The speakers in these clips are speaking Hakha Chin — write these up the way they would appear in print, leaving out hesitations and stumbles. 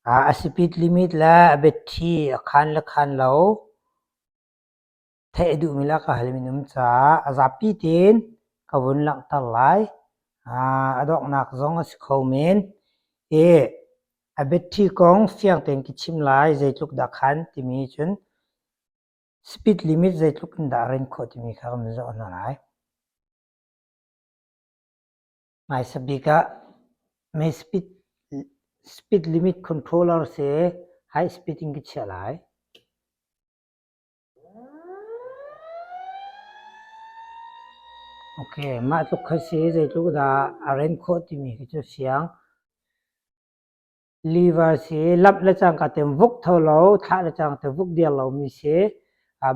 A speed limit le a battery a khan le khan lo theih a duhmi le a ka halmi an um caah a zapi tein ka vun langhter lai. A donghnak zong a si kho men. I a battery kong fiang tein ka chim lai zeitluk dah khan timi cun speed limit zeitluk in dah a ren khawh timi kha kan zoh hna lai. Hmaisa bik ah mei speed, speed limit controller si high speed in ka chiah lai. Ok, mah tluk kha si zeitluk dah a ren khawh timi khi cu fiang. Liver si lamh le cangka te vuk tho lo, thlah le cang te vuk diar lomi si.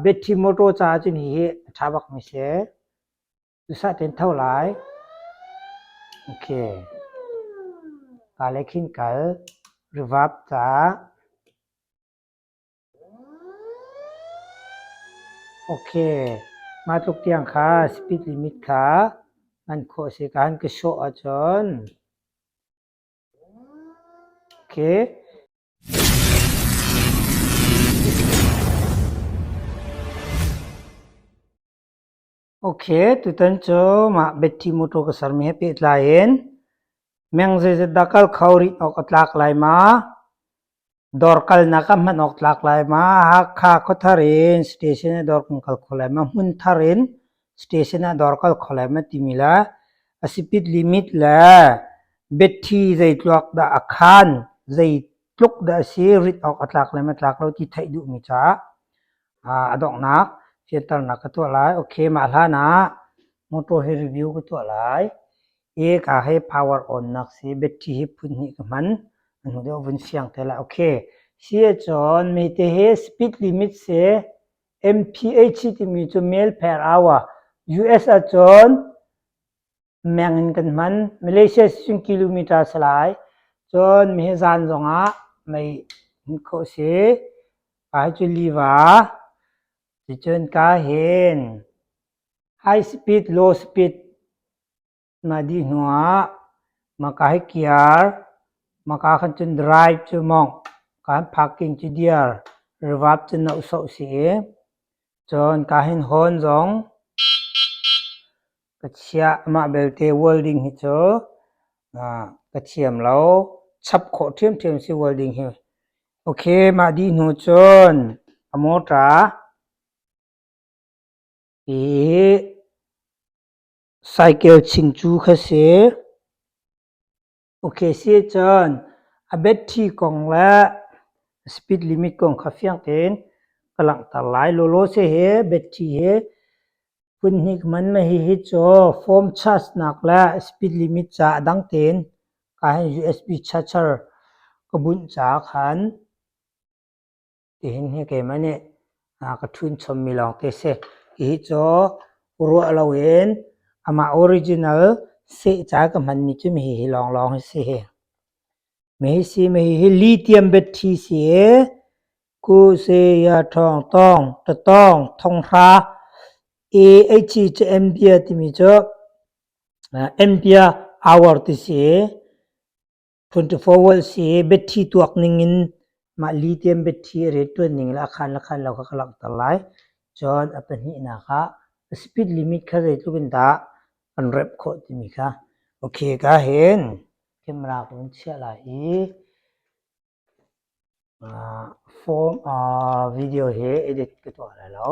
Battery motor caah cun hihi a ṭha bakmi si. Duhsah tein tho lai. Ok. Ka le khin kal. Reverb caah. Ok. Mah tluk tiang kha speed limit kha hman khawh si ka han ka sawh ahcun. Ok. Ok, tutan cu mah battery motor ka sermi he pehtlai in meng zeizat dah kal kho rih awk a tlak lai ma? Dawr kalnak ah hman awk tlak lai ma? Hakha khuathar in station ah dawr kan kal kho lai ma? Hmunthar in station ah dawr kal kho lai ma timi le a speed limit le battery zeitluak dah a khan, zeitluk dah a si, rit awk a tlak lai ma tlak lo ti theih duhmi caah a donghnak fianternak ka tuah lai. Okay, mah hlan ah motor hi review ka tuah lai. I ka hi power on nak si battery hi phun hnih ka hman. A hnu deuh vun fiang te lai. Okay. Si ahcun mi te hi speed limit si MPH timi cu mile per hour. US ahcun meng in kan hman. Malaysia cun kilometer si lai. Cun mi hi zan zongah mei hmun khawh si. Ka hi cu liva. Ticun ka hin high speed, low speed mah dih hnu ah maka hi kiar, maka khan cun drive cu mawngh, ka hin parking cu diar, reverb cu noh soh si i cun ka hin horn zong ka chiah. Amah belte welding hi cu ka thiam lo. Chap khawh ṭhiamṭhiam si welding hi. Ok, mah dih hnu cun a mawṭa hi cycle chingcu kha si. Ok, si cun a battery kong le speed limit kong kha fiang tein ka langhter lai. Lawlaw se hi battery hi phun hnih man ma hihi cu phone charge nak le speed limit ca a dang tein ka hin USB charger ka bunh caah khan tihin hi keimah nih ka ṭhun chommi lawngte si. Hihi cu ruah loin amah original seh ca ka hmanmi cu hihi lawnglawng hi si hi. Hihi si hihi lithium battery si i ku se ya ṭhawng tawng tatawng thonghra AH cu ampere timi cu ampere hour ti si i 24 volt si i battery tuak ning in mah lithium battery a rianṭuan ning le a khan le khan lo kha ka langhter lai. Cun a pahnihnak ah speed limit kha zeitluk in dah kan remh khawh timi kha. Okay, ka hin camera ka vun chiah lai i phone video hi edit ka tuah lai lo.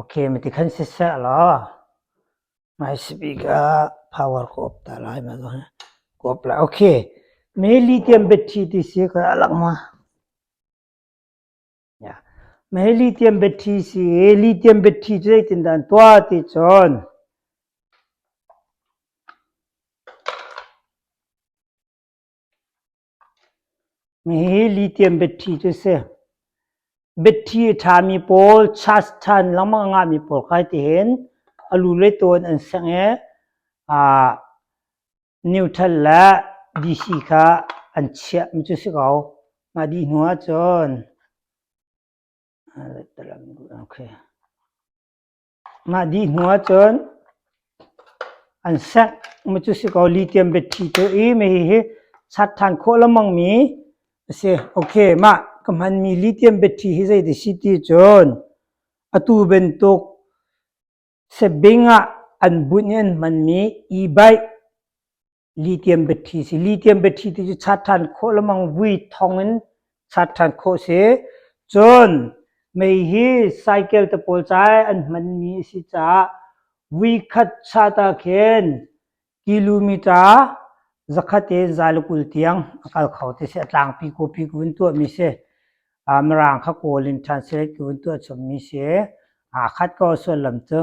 Okay, mati khan siseh law my speaker power ka off ta lai ma ka off lai. Okay, me lithium battery ti si ka alak ma. Ya. Me lithium battery si lithium battery cu zeitindah an tuah ti cun Hihi lithium battery cu a si. Battery a ṭhami pawl charge ṭhan lengmang a ngahmi pawl kha hitihin a lu le taw in an sengh i aa neutral le DC kha an chiahmi cu a si ko. Mah dih hnu ahcun okay. Mah dih hnu ahcun an sengh mi cu si ko lithium battery cu i mi hihi Chat ṭhan khawh lengmang mi a si. Okay, mah ka hmanmi lithium battery hi zei ti si ti cun atu bantuk sabing ah an bunh i an hmanmi e-bike lithium battery si. Lithium battery ti cu chat ṭhan khawh lengmang vui thong in chat ṭhan khawh si. Cun mei hi cycle te pawl ca i an hmanmi a si caah vui khat chat ah khin kilometer zakhat in 120 tiang a kal kho ti si. A tlangpi kawpi ka vun tuahmi si. Mirang kha kawl in translate ka vun tuah chommi si. Aa khat ko sullam cu.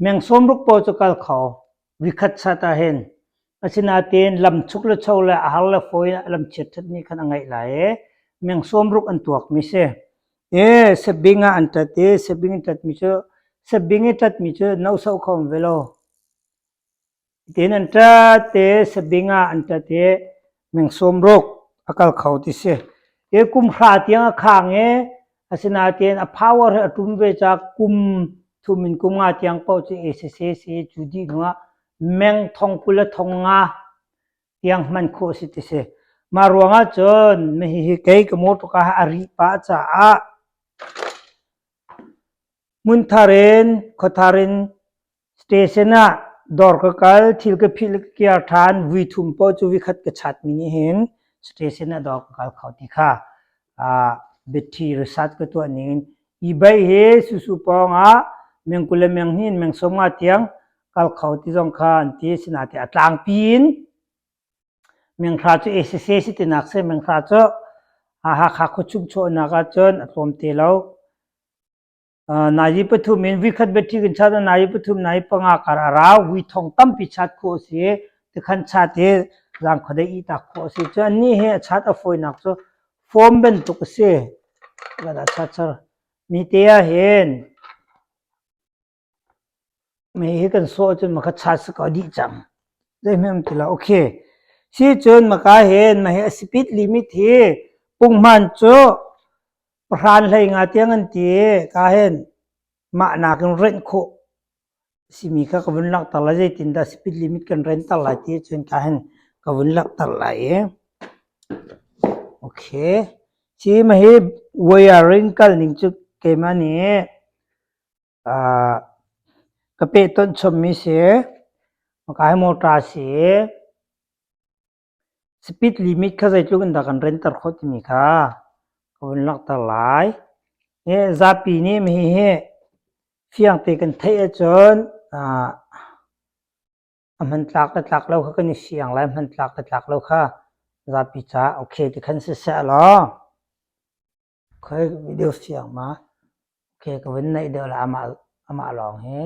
Meng sawmruk paoh cu kal kho. Vikhat chat ah hin. Asinain lam chuk le cho le a har le fawi lam chiat ṭhat nih khan a ngeih lai i meng sawmruk an tuakmi si. E sabing ah an ṭat i sabing in ṭatmi cu sabing i ṭatmi cu no soh kho ve lo. Tiin an ṭat i sabing ah an ṭat i meng sawmruk a kal kho ti si. E kum hra tiang a khang i asinain a power hi a ṭum ve caah kum thum in kum nga tiang paoh cu ACC si cu dih hnuah meng thong 20 le thong nga tiang hman khawh a si ti si. Mah ruangah cun hihi kei ka motor a rih pah caah hmunthar in khuathar in Station ah dawr ka kal, thil ka philh ka kiar ṭhan, vui thum paoh cu vikhat ka chatmi nih hin station ah dawr ka kal kho ti kha biaṭhi research ka tuah ning in eBay hi susu pawng ah meng 20 le meng hnih in meng 50 tiang kal kho ti zong kha an ti. Sinain a tlangpi in meng hra cu ACC si tinak si, meng hra cu Hakha khuachung chuahnak ahcun a tlawm te lo. Nazi pathum in vikhat battery kan chat nazi pathum nazi panga kar a rau vui thong tampi chat khawh a si tikhan chat hi zang khuadei i tak khawh a si cu annih hi a chat a fawinak cu form bantuk a si kan chat char mi te ah hin mi hi kan sawh cun maka chat si ko dih cang zeihmanh um ti lo okay si cun maka hin ma hi a speed limit hi punghman cu Pahran hlei nga tiang an ti i ka hin mah nakin renh khawh simi kha ka vun langhter lai zeitindah speed limit kan renter lai ti cun ka hin ka vun langhter lai i okay si ma hi wiring kal ning cu keimah nih ka pehtonh chommi si maka hi motor si Speed limit kha zeitluk in dah kan renter khawh timi kha ka vun langhter lai. Hi zapi nih hihi fiangte kan theih ahcun a hmantlak le tlak lo kha kan i fiang lai. Hmantlak le tlak lo kha zapi caah okay ti khan siseh law Khoi video fiang ma? Okay, ka vun naih deuh lai amah amah lawng hi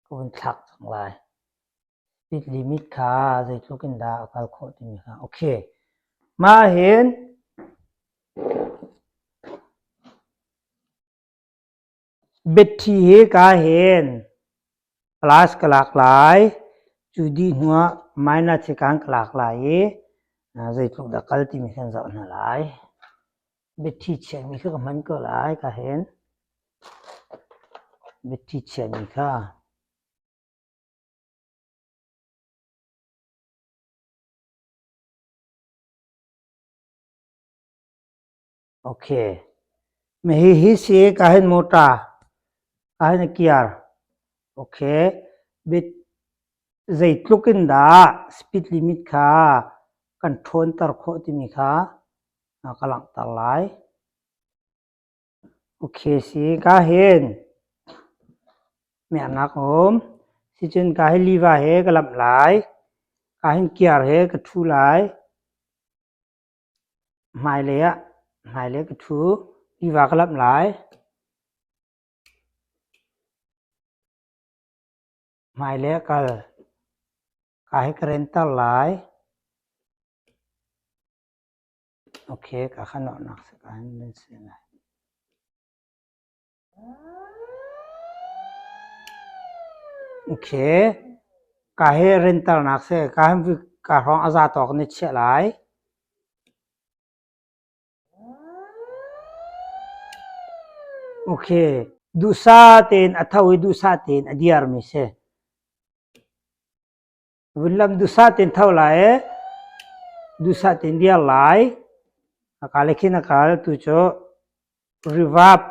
ka vun thlak cang lai. Speed limit kha zeitluk in dah a kal khawh timi kha. Okay. Mah hin Battery hi ka hin plus ka lak lai. Cu dih hnuah minus hi kan ka lak lai i zeitluk dah kal timi kan zoh hna lai. Battery chiahmi kha ka hman ko lai ka hin. Battery chiahmi kha. Okay. Hihi si ka hin motor ka hin kiar. Okay. Bit zeitluk in dah speed limit kha kan ṭhawnter khawh timi kha ka langhter lai. Okay si ka hin miaknak um. Sicun ka hi liva he ka lamh lai. Ka hin kiar he ka ṭhu lai. Hmailei ah hmailei ka ṭhu. Tiva ka lamh lai. Hmailei ah kal. Ka hi ka renter lai. Okay, ka kha nawhnak si ka hin nan si lai. Okay. Ka hi renternak si. Ka hin ka hrawng a za tawk ni chiah lai. Okay. Duhsah tein a tho i duhsah tein a diarmi si. Vunlam duhsah tein tho lai i. Duhsah tein dir lai. A ka le khin a kal tu cu reverb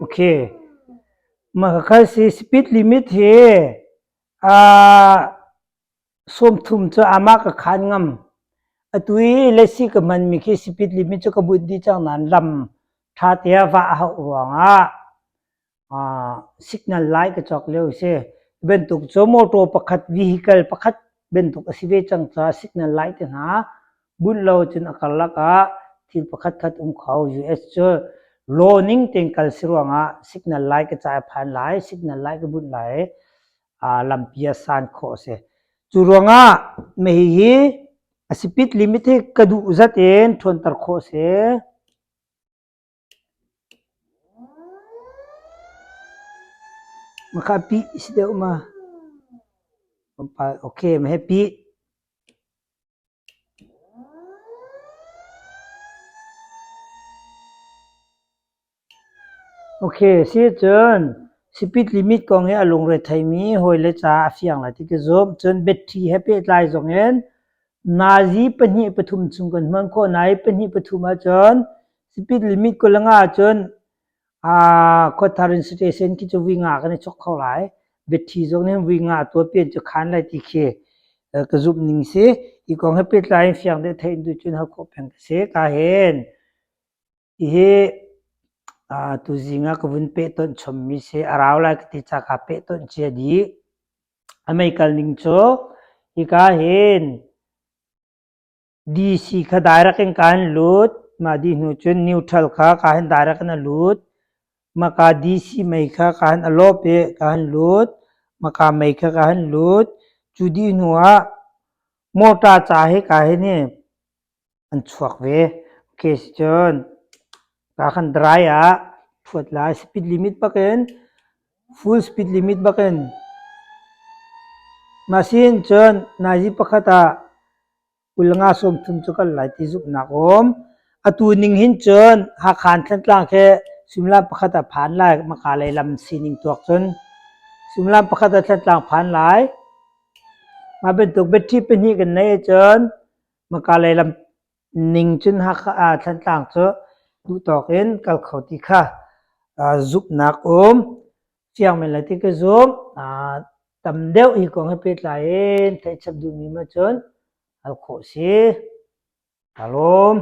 Okay. Mah kha si speed limit hi uh, 30 cu amah ka khan ngam. Atu i lesi ka hmanmi khi speed limit cu ka bunh dih cang nain lam ṭha te ah vah a hauh ruangah signal lai ka cawk lio a si. Bantuk cu motor pakhat vehicle pakhat bantuk a si ve cang caah signal light te hna bunh lo cun a karlak ah thil pakhat khat um kho. US cu law ning tein kal si ruangah signal light ka ca a phan lai, signal light ka bunh lai lampi a san khawh a si. Cu ruangah mei hi a speed limit hi ka duh zat in ṭhawnter khawh a si. Maka pih si deuh ma. Okay, ma he pih. Ok, si cun speed limit kong hi a lungre theimi hawile caah a fiang lai ti ka zumh. Cun battery he pehtlai zong in nazi pahnih pathum chung kan hman khawh. Nai pahnih pathum ahcun speed limit 25 ahcun khuathar in station khi cu vui nga kan i chok kho lai. Battery zong nih vui nga tuapian cu khan lai ti khi ka zumh ning si. Hi kong he pehtlai in fiang deuh theih duh cun hal khawh peng ka si. Ka hin Hihi tuzing ah ka vun pehtonh chommi si. A rau lai ka ti caah kaa pehtonh cia dih. A meikal ning cu hika hin DC kha direct in kaan lut. Mah dih hnu cun neutral kha kaa hin direct in a lut. Maka DC mei kha kaa hin a lawp i kaa hin lut. Maka mei kha kaa hin lut. Cu dih hnu ah motor ca hi kaa hin hi an chuak ve. Okay cun ka khan dry ah thuat lai speed limit bak in full speed limit bak in mah sin cun nazi pakhat ah 25 30 cu kal lai ti zumhnak um. Atu ning hin cun Hakha in Thantlang khi suimilam pakhat ah phan lai maka lei lam sining tuak cun suimilam pakhat ah Thantlang phan lai. Mah bantuk battery pahnih kan neih ahcun Maka lei lam ning cun Hakha ah Thantlang cu duhtawk in kal kho ti kha zumhnak um. Fiang men lai ti ka zum. Tam deuh hi kong he pehtlai in theihchap duhmi ma cun hal khawh si. Ka lawm.